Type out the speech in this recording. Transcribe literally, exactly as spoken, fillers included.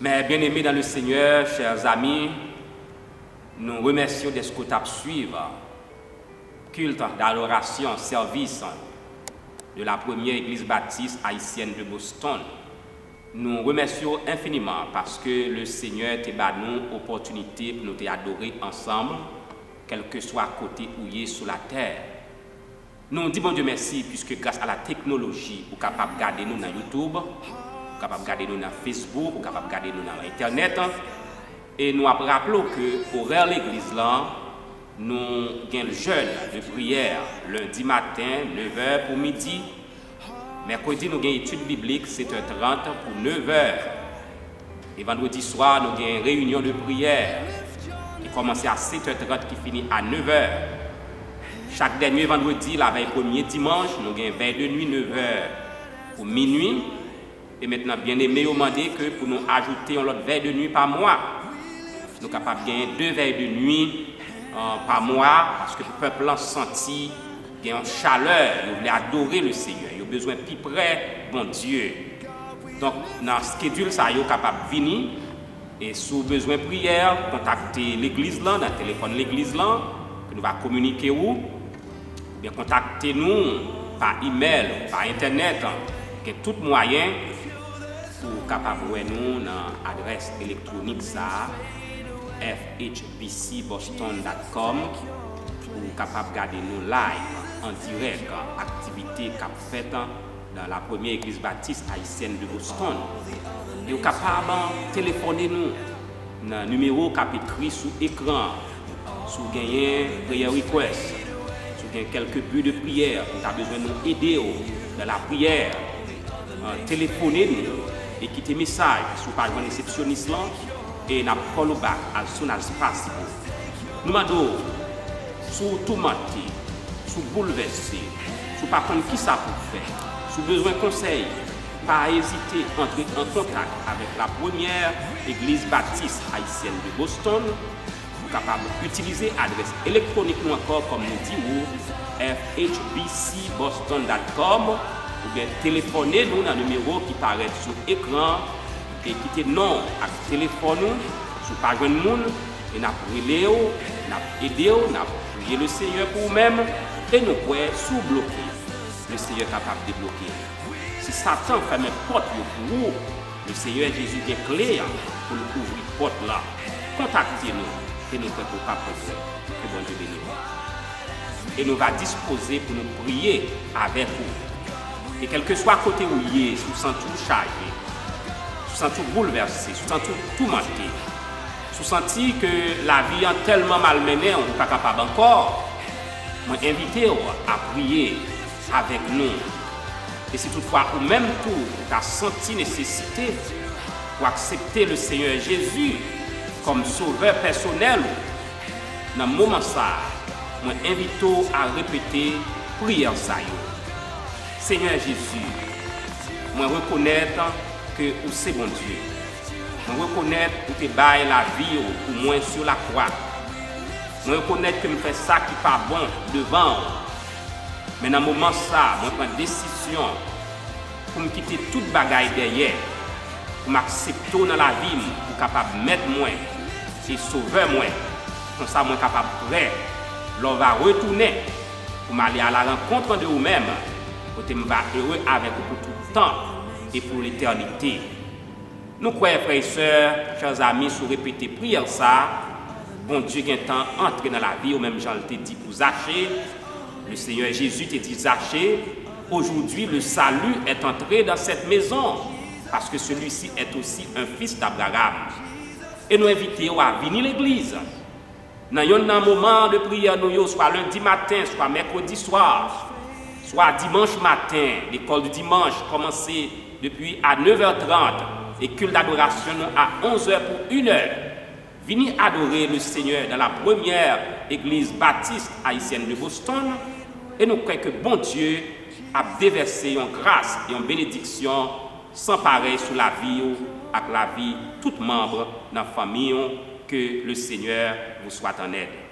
Mes bien-aimés dans le Seigneur, chers amis, nou remèsye w dèske w t ap swiv kilt dadorasyon, sèvis de la Première Église Baptiste Haïtienne de Boston. Nou remèsye w enfiniman paske Lesenyè te ba nou opòtinite pou nou te adore ansanm, kèlkeswa kote ou ye sou latè. Nou di Bondye mèsi, piske gras a la teknoloji, ou kapab gade nou nan YouTube, ou kapab gade nou nan Facebook, ou kapab gade nou nan entènèt. E nou ap raple w ke orè legliz lan, nou gen jèn de priyè lendi maten, nevè pou midi. Mèkredi, nou gen etid biblik, setè trant pou nevè. E vandredi swa, nou gen reyinyon de priyè ki kòmanse a setè trant, ki fini a nevè. Chak dènye vandredi, lavèy premye dimanch, nou gen vèy de nwi, nevè pou minwi. E mentnan, byeneme yo mande ke pou nou ajoute yon lòt vèy de nwi pa mwa. Nou kapab genyen de vèy de nwi, eh, pa mwa, paske pèp lan santi gen yon chalè, yo vle adore Lesenyè, yo bezwen pi prè Bondye. Donk, nan skedil sa yo kapab vini, e si w bezwen priyè, kontakte legliz lan nan telefòn legliz lan, ke nou va kominike ou, oubyen kontakte nou pa imèl, pa entènèt, gen tout mwayen pou w kapab wè nou nan adrès elektwonik sa a, f h b c boston dot com, pou w kapab gade nou live, an dirèk, aktivite k ap fèt dans la Première Église Baptiste Haïtienne de Boston. E w kapab telefone nou nan nimewo k ap ekri sou ekran an. Si w genyen prayer request, si w gen kèlke bi de priyè, ou ta bezwen nou ede w nan lapriyè, eh, telefone nou e kite mesaj si w pa jwenn resepsyonis lan, e n ap call ou back as soon as possible. Nou mande w, si w toumante, si w boulvèse, si w pa konn kisa pou w fè, si w bezwen konsèy, pa ezite antre an kontak avèk la Première Église Baptiste Haïtienne de Boston. Ou kapab itilize adrès elektwonik nou ankò, kòm nou di ou, f h b c boston dot com, oubyen telefone nou nan nimewo ki parèt sou ekran, e kite non ak telefòn ou. Si w pa jwenn moun, e n ap rele w, n ap ede w, n ap priye Lesenyè pou ou menm, e nou kwè si w bloke, Lesenyè kapab debloke. Si Satan fèmen pòt yo pou ou, Lesenyè Jezi gen kle an pou l ouvri pòt la. Kontakte nou, e nou kwè ke w p ap regrèt. Ke Bondye beni w. E nou va dispoze pou nou priye avèk ou. E kèlkeswa kote ou ye, si w santi w chaje, si w santi w boulvèse, si w santi w toumante, si w santi ke lavi an tèlman malmennen w, ou pa kapab ankò, mwen envite w a priye avèk nou. E si toutfwa ou menm tou, ou ta santi nesesite pou aksepte Lesenyè Jezi kòm Sovè pèsonèl ou, nan moman sa a, mwen envite w a repete priyè sa yo. Senyè Jezi, mwen rekonèt ke ou se Bondye. Mwen rekonèt ou te bay lavi w pou mwen sou lakwa. Mwen rekonèt ke m fè sa ki pa bon devan w. Men nan moman sa a, mwen pran desizyon pou m kite tout bagay dèyè, pou m aksepte w nan lavi m, pou w kapab Mèt mwen e Sovè mwen. Konsa, mwen kapab prè lè w va retounen, pou m ale a la rankont de ou menm, kote m va ere avèk ou pou tout tan e pou letènite. Nou kwè, frè e sè, chè zami, si w repete priyè sa a, Bondye gentan antre nan lavi w, menm jan l te di pou Zache. Le Seigneur Jésus te di Zache, aujourd'hui le salut est entré dans cette maison, parce que celui-ci est aussi un fils d'Abraham. E nou envite w a vini legliz. Nan yonn nan moman de priyè nou yo, swa lendi maten, swa mèkredi swa, swa dimanch maten, lekòl di dimanch kòmanse depi a nèf è trant e kilt dadorasyon nou a onz è pou inè. Vini adore le Seigneur dans la première église baptiste haïtienne de Boston, e nou kwè ke Bondye ap devèse yon gras, yon benediksyon san parèy sou lavi w ak lavi tout manm nan fanmi w. Que le Seigneur vous soit en aide.